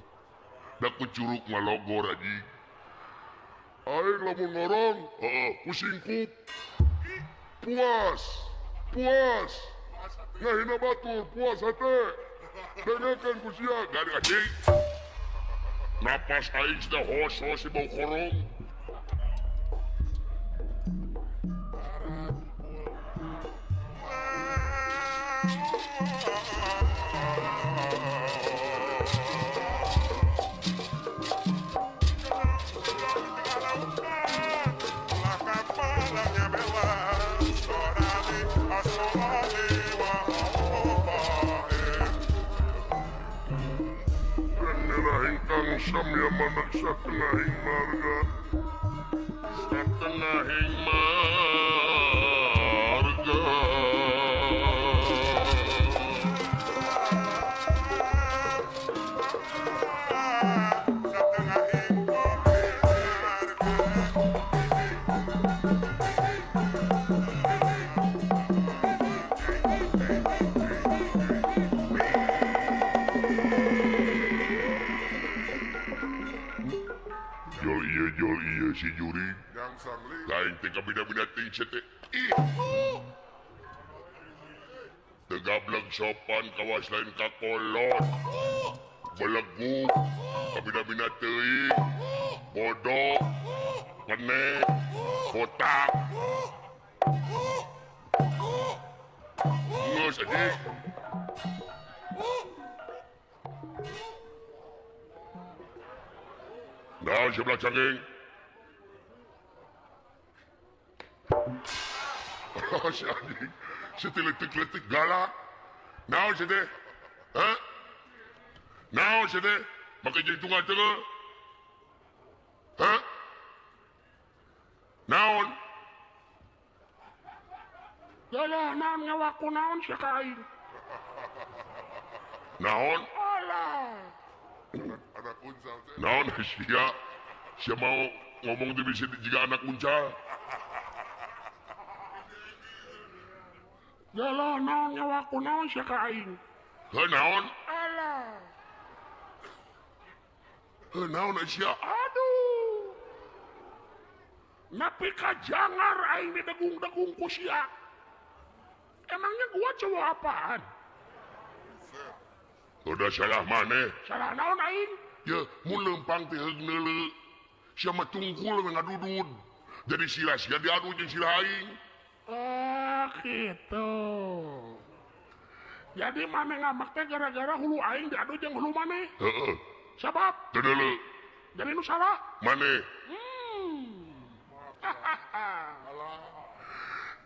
Da ku curug mah logor anjing. Aing lamun ngorong, heeh, ku singkup. Puas. Puas. Ngahina batur, puas hate. Dengekeun ku sia, gade anjing. Napas aing sudah hos-hos di bau korong. Mangkang samya manak satengahing marga. Satengahing marga. Si juri lain teh kabina-bina ting teh ih tegablek sopan kawas lain kakolot belegu kabina-bina teuing bodoh kene kotak geus anjing. Naon sebelah cangking? Oh, si anjing, si letik-letik galak. Naon si teh? Hah? Naon si teh? Make jeung tunggal teu? Hah? Naon? Yalah, naon ngawaku naon sia ka aing? Naon? Alah. Anak uncal teh. Naon sia? Sia mau ngomong teh bisa jiga anak uncal. Yalah, naon nyawaku naon sia ka aing? Heuh naon? Alah. Heuh naon sia? Aduh. Napi ka jangar aing didegung-degung ku sia. Emangnya gua cowok apaan? Udah salah maneh. Salah naon aing? Ya, mun leumpang teh heug neuleu. Sia mah tungkul we ngadudud. Jadi sila sia diadu jeung sila aing. Oh, gitu. Jadi maneh ngambek teh gara-gara hulu aing diadu jeung hulu maneh. Heeh. Sabab? Teu deuleu. Jadi nu salah? Maneh.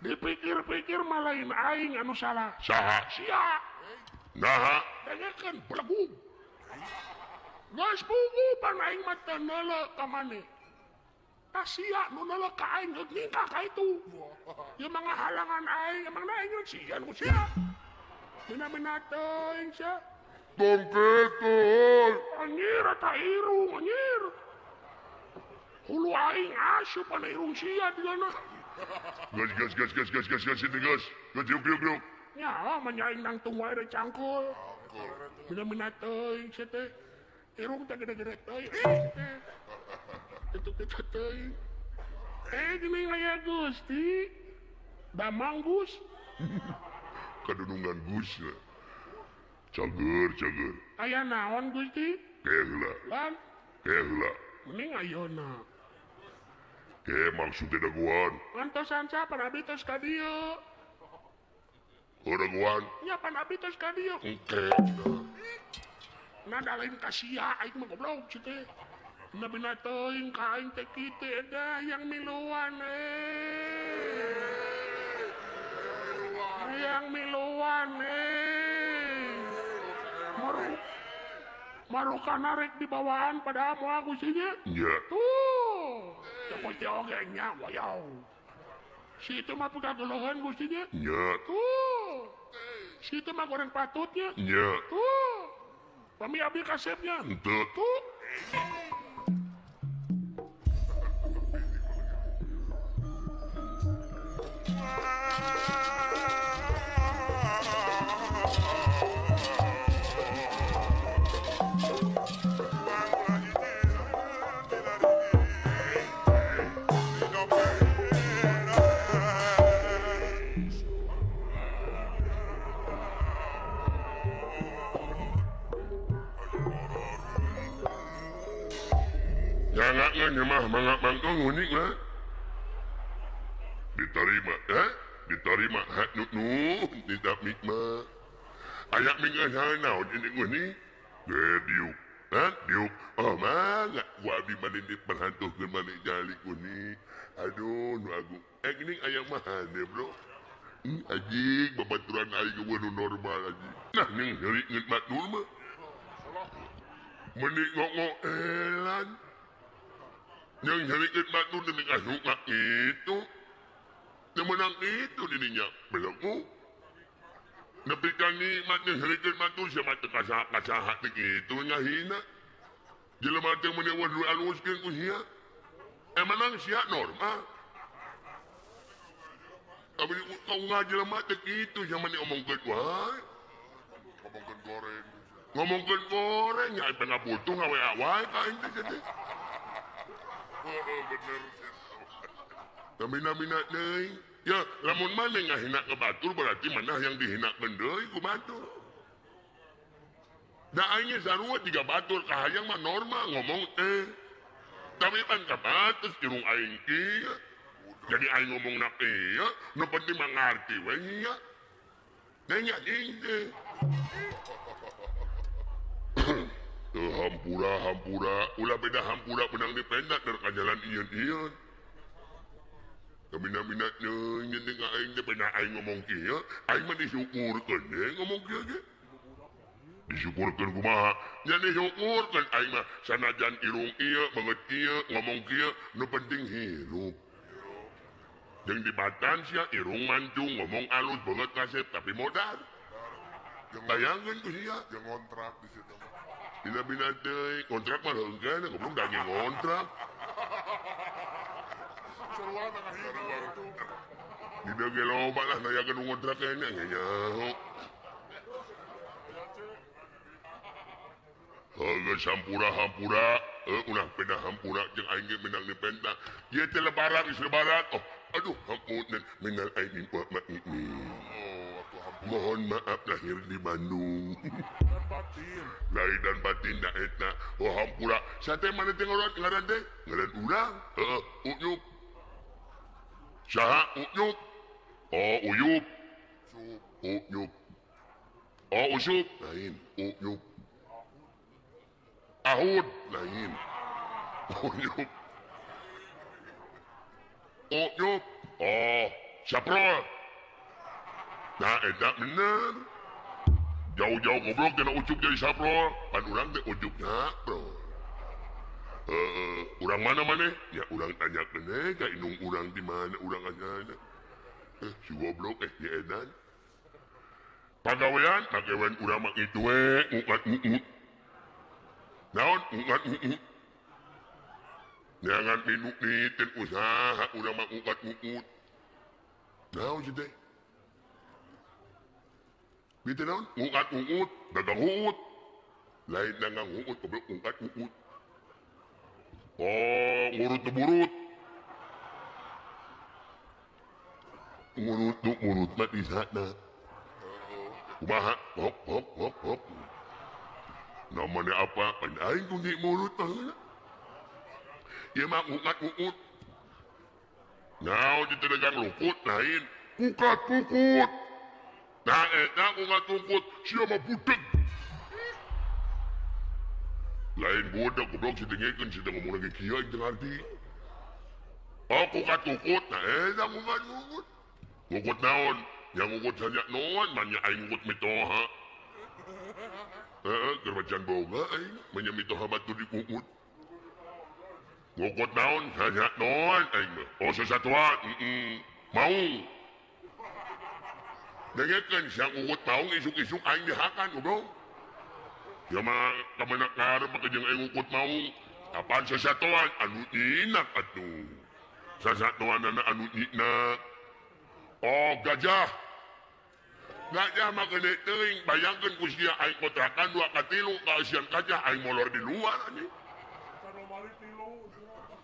Dipikir-pikir malain aing anu salah. Saha? Sia. Naha? Dengekeun belegug. Geus puguh pan aing mah teu neuleu ka maneh. Sia nu neuleuh ka aing geus ningkah ka itu. Ieu mah ngahalangan aing, emangna aing rek sieun ku sia. Bina-bina teuing sia. Tong kitu. Anjir eta irung anjir. Hulu aing asup kana irung sia digana. Geus geus geus geus geus geus geus geus. Geus yuk yuk yuk. Nya mah nya aing nangtung wae rek cangkul. Bina-bina teuing sia teh. Irung teh gede-gede teuing. Itu kita teuing. Gini aya Gusti. Damang Gus. Kadunungan Gus. Cager, cager. Aya naon Gusti? Ke heula. Lan. Ke heula. Mending ayeuna. Ke maksud daguan. Ngantosan sa pan abdi tos ka dieu. Oh daguan. Nya pan abdi tos ka dieu. Engke. Nada lain ka sia aing mah goblok sia teh. Bina-bina teuing ka aing teh kitu edah yang miluan Yang miluan Maruka narik di bawaan pada moal Gusti nya. Nya. Tuh. Teu teh oge nya wayau. Si itu mah pegageuleun Gusti nya. Nya. Tuh. Si itu mah goreng patutnya. Nya. Tuh. Pami abdi kasepnya. Henteu. Tuh. Mah mangga mangkong unik lah. Diterima, diterima hak nu tidak mikma. Ayak minggu naon ini unik. Diuk, diuk. Oh mangga gua abdi mani di perhantuhkeun mani jali unik. Aduh, nu agung. Gini ayak mah hane, bro. Anjing, babaturan aing gua nu normal anjing. Nah, ning heuri ngeut matul mah. Meni ngok-ngokelan. Yang nyerikeun batur teh dikasuka kitu. Teu meunang kitu dirinya belegu. Nepi ka nikmat nyerikeun batur sia mah teu kasaha teh kitu ngahina. Jelema teh meuni eueuh dialuskeun ku sia. Menang sia normal. Tapi kau ngajelema teh kitu sia mah diomongkeun wae. Ngomongkeun goreng. Ngomongkeun goreng nya pernah butuh ngawe wae ka aing teh teh. Heeh bener. Mina-mina deui. Ya lamun maneh ngahina ka batur berarti maneh yang dihinakeun deui ku batur. Da aing ge sarua jiga batur kahayang mah normal ngomong teh. Tapi pan kabatus irung aing kieu. Jadi aing ngomongna kieu, nu penting mah ngarti we nya. Nanya aing teh. Tuh hampura hampura, ulah beda hampura menang dipendak dari kajalan ieu-ieu. Mina-mina deui nyeung ka aing teh beda aing ngomong kieu, aing mah disyukurkeun deui ngomong kieu ge. Disyukurkeun kumaha? Nya disyukurkeun aing mah sanajan irung ieu beungeut ieu ngomong kieu nu penting hirup. Jeung dibatan sia irung mancung ngomong alus beungeut kasep tapi modal. Bayangkeun ku sia jeung ngontrak di situ. Bina-bina deui kontrak mah heungkeun goblok daging ngontrak. Seruan ngahina itu. Dina ge loba lah nayakeun ngontrak kene nyaho. Heuh sampura hampura, ulah peda hampura jeung aing ge menang dipenta. Ieu teh lebaran geus lebaran. Oh, aduh hampura minal aidin wa ma'in. Mohon maaf lahir di Bandung. Dan batin. Lahir dan batin da eta. Oh hampura, sate mana teh ngaran teh? Ngaran urang. Heeh, Uyup. Saha Uyup? Oh, Uyup. Uyup. Oh, Usup. Lain, Uyup. Ahud lain. Uyup. Uyup. Oh, Saprol. Nah, eta bener. Jauh-jauh goblok tina Ucup jadi Saprol. Pan urang teh Ucup Saprol. Urang mana maneh? Ya urang tanyakeun we ka indung urang di mana urang asalna. Si goblok di edan. Pagawean, pagawean urang mah kitu we, ngukat-ngut. Naon ngukat-ngut. Jangan minuk niten usaha urang mah ngukat-ngut. Naon sih teh? Gitu naon? Ngukat-ngut, dagang huut. Lain dagang huut, goblok ngukat-ngut. Oh, ngurut burut. Ngurut murut mah di sana. Kumaha? Hop hop hop hop. Namanya apa? Pan aing kunci mulut mah. Ieu mah ngukat-ngut. Naon dieu dagang lukut lain. Kukat-kukut. Nah eta kukat-kukut sia mah budeg. Lain budak goblok si dengekeun si ngomong lagi kieu aing teu ngarti. Oh kukat-kukut, nah eta kukat-kukut. Ngukut naon? Yang ngukut saja naon, manya aing ngukut mitoha. Heeh, keur macan boga aing, manya mitoha batur dikukut. Ngukut naon, saja naon aing mah. Oh sesatuan, mau. Dengekeun sia ngukut maung isuk-isuk aing dihakan goblok. Ya mah kamana karep make jeung aing ngukut maung. Kapan sesatuan anu nyinak atuh. Sesatuanana anu nyinak. Oh gajah. Gajah mah gede teuing, bayangkeun ku sia aing kontrakan 2 ka 3 kaeusian gajah aing molor di luar anjing.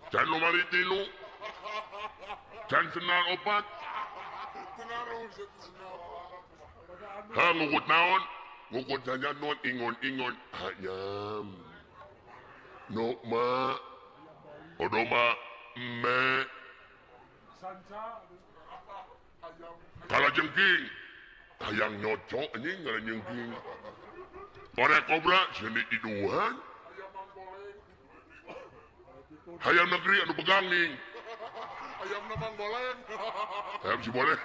Can lomari tilu. Can senal opat. Ha ngukut naon? Ngukut saja non ingon-ingon ayam. Nokma. Odoma me. Kala jengking. Hayang nyocok anjing kala jengking. Ore kobra seni iduhan. Hayam negeri anu pegang nih. Ayam nemang boleng. Ayam si boleng.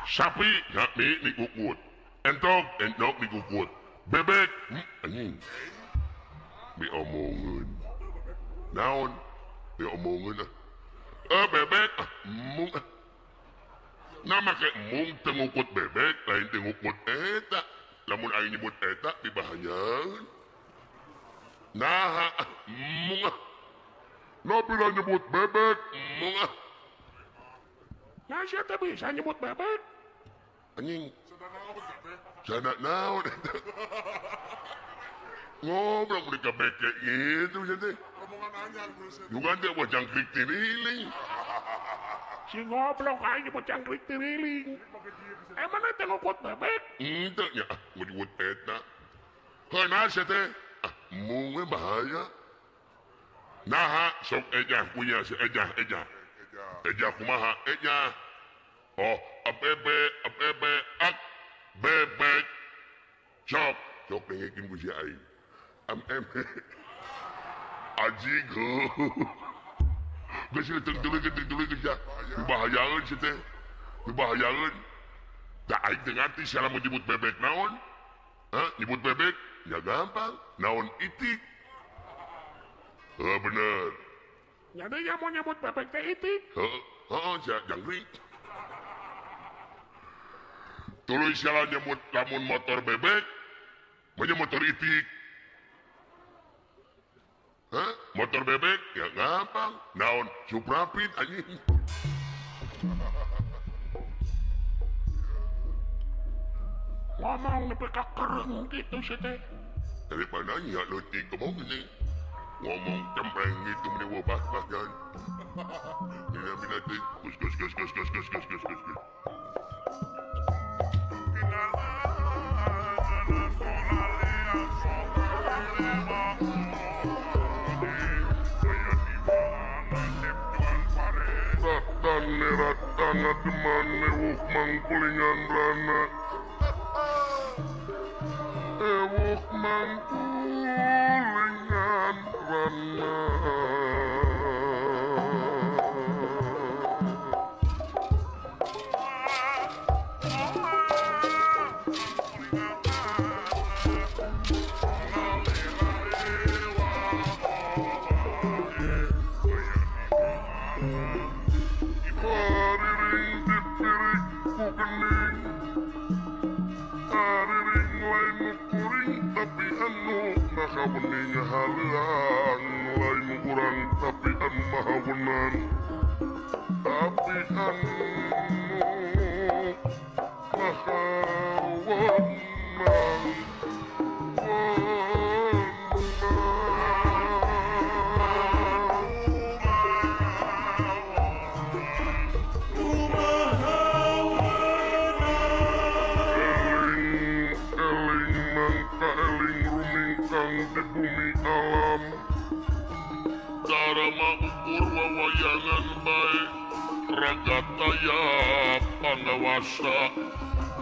Sapi mi dikukut. Entok entok dikukut. Bebek anjing. Diomongeun. Naon? Diomongeun ah. Bebek ah mung. Nah make mung teu ngukut bebek lain teu ngukut eta. Lamun aing nyebut eta dibahayaeun. Nah mung ah. Nah bila nyebut bebek mung ah. Nah sia teh bisa nyebut bebek. Anjing. Sana naon eta. Ngobrol mereka beke gitu sia teh. Omongan anyar bro. Bukan teh buat jangkrik tiriling. Si ngoblok aing nyebut jangkrik tiriling. Emang teh ngukut bebek? Henteu nya ah nyebut eta. Heuh sia teh. Ah mung we bahaya. Naha sok ejah punya si ejah ejah. Ejah kumaha ejah. Oh, ABB ABB ak bebek. Sok sok dengekeun ku si aing. MM Aji go. Geus teu sia. Dibahayaeun sia teh. Dibahayaeun. Da aing teu ngarti sia lamun nyebut bebek naon? Hah, nyebut bebek? Ya gampang, naon itik. Heuh bener. Jadi nya mau nyebut bebek teh itik. Heeh, heeh sia jangkrik. Tuluy sia nyebut lamun motor bebek, banyak motor itik. Hah? Motor bebek? Ya gampang. Naon? Suprapit anjing. Ngomong nepi ka kereng kitu sia teh. Daripada nya leutik ngomong gini. Ngomong cempreng gitu meni wabah-bahkan. Bila-bila teh gus gus gus gus gus gus gus gus gus. Ratana deman ewuh mangkulingan rana. Ewuh mangkulingan rana. Bening halang lain urang tapi anu maha wenang tapi anu maha wenang. Di bumi alam darama ukur wawayangan bae raga taya pangawasa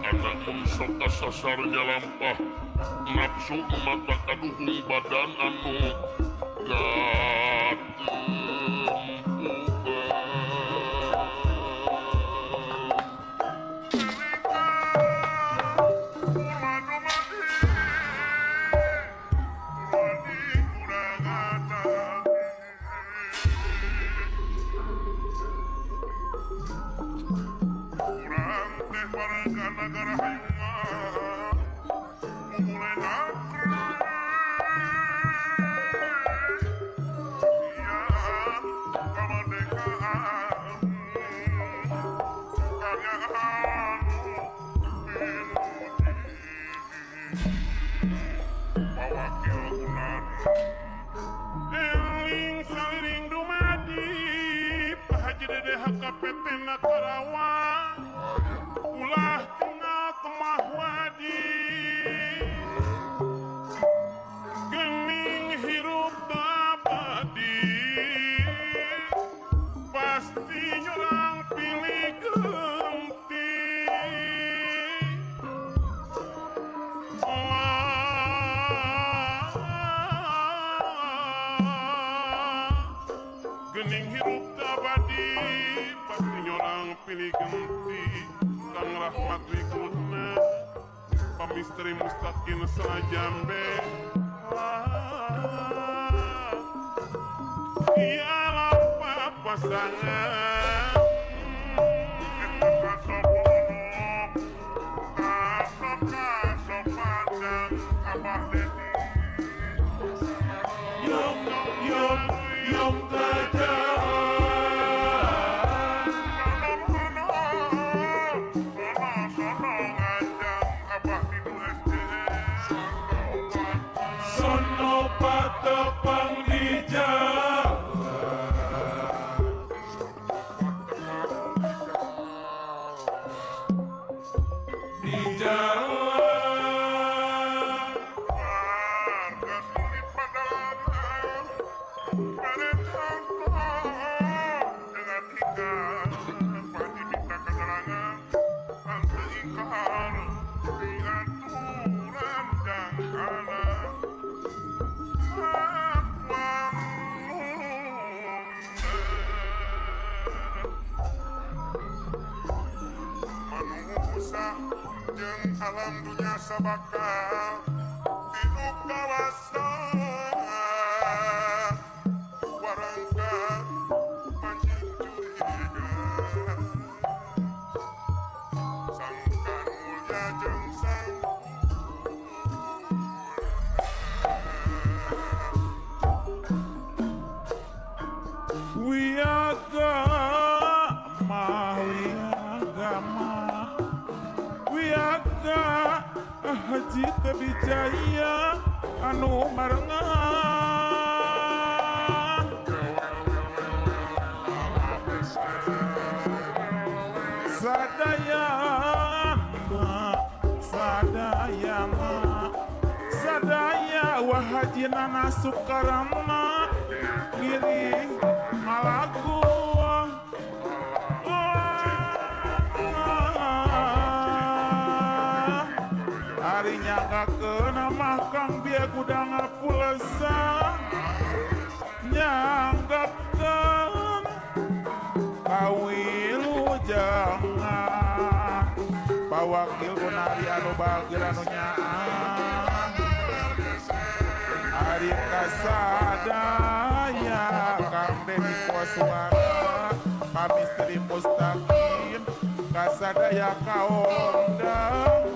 anak mung sok kasasar nyalampah nafsu mata kaduhung badan anu Gening hirup abadi pasti nyorang pilih genti Kang Rahmat Wiguna Pamistri Mustaqim Selajambe Ialah pasangan Tepang di jalan di jalan warga sulit padanan dengan ikan pasti minta keterangan tante ikan diaturan jangkana. Jeung alam dunia sabakal hidup kawasa warangka pancing curiga sangkan mulia jeung sang wiagama wiagama wiaga Haji Tebijaya anu marengan sadayana sadayana sadaya wah Haji Nana Sukarama ngiring malaku. Ari nyanggakeun mah Kang Bia kuda ngapulesa nyanggakeun kawilujengan pawakil gunari anu bageur anu nyaah ari kasadaya Kang Dedi Koswara Pamistri Mustaqim kasadaya kaondang.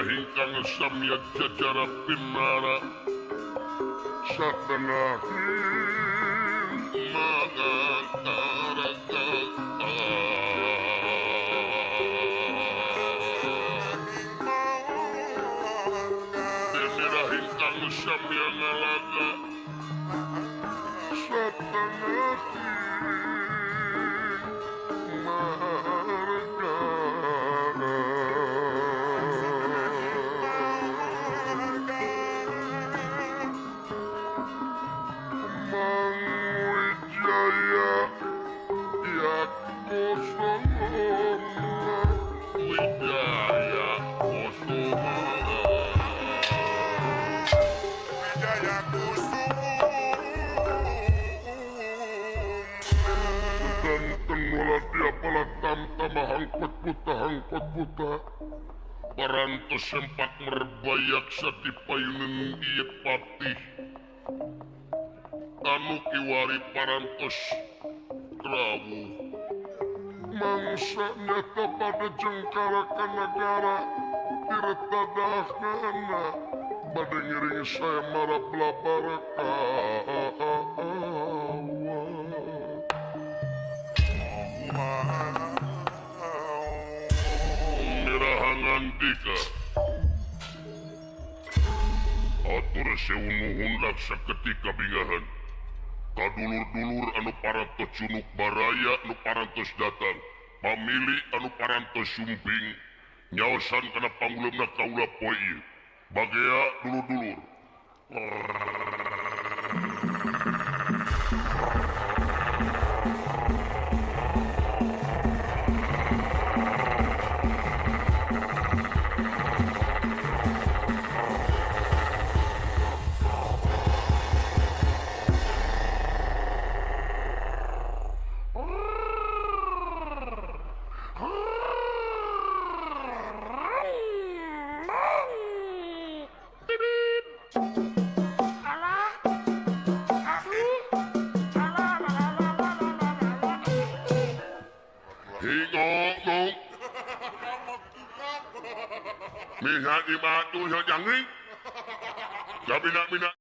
Hingkang samya jacara pinara satengah Denira hingkang samya ngalaga satengah hangkot buta parantos sempak merbayak satipayunan ieu patih anu kiwari parantos rawuh mangsa nyata pada jengkara ka nagara diretadahna bade ngiring saya marap labaraka. Ngantika atur sewu nuhun laksa ketika bingahan kadulur-dulur anu parantos cunuk baraya anu parantos datang pamili anu parantos sumping nyaosan kana pangguleumna kaula poe ieu bagea dulur-dulur. Minha di batu jangan. Tapi nak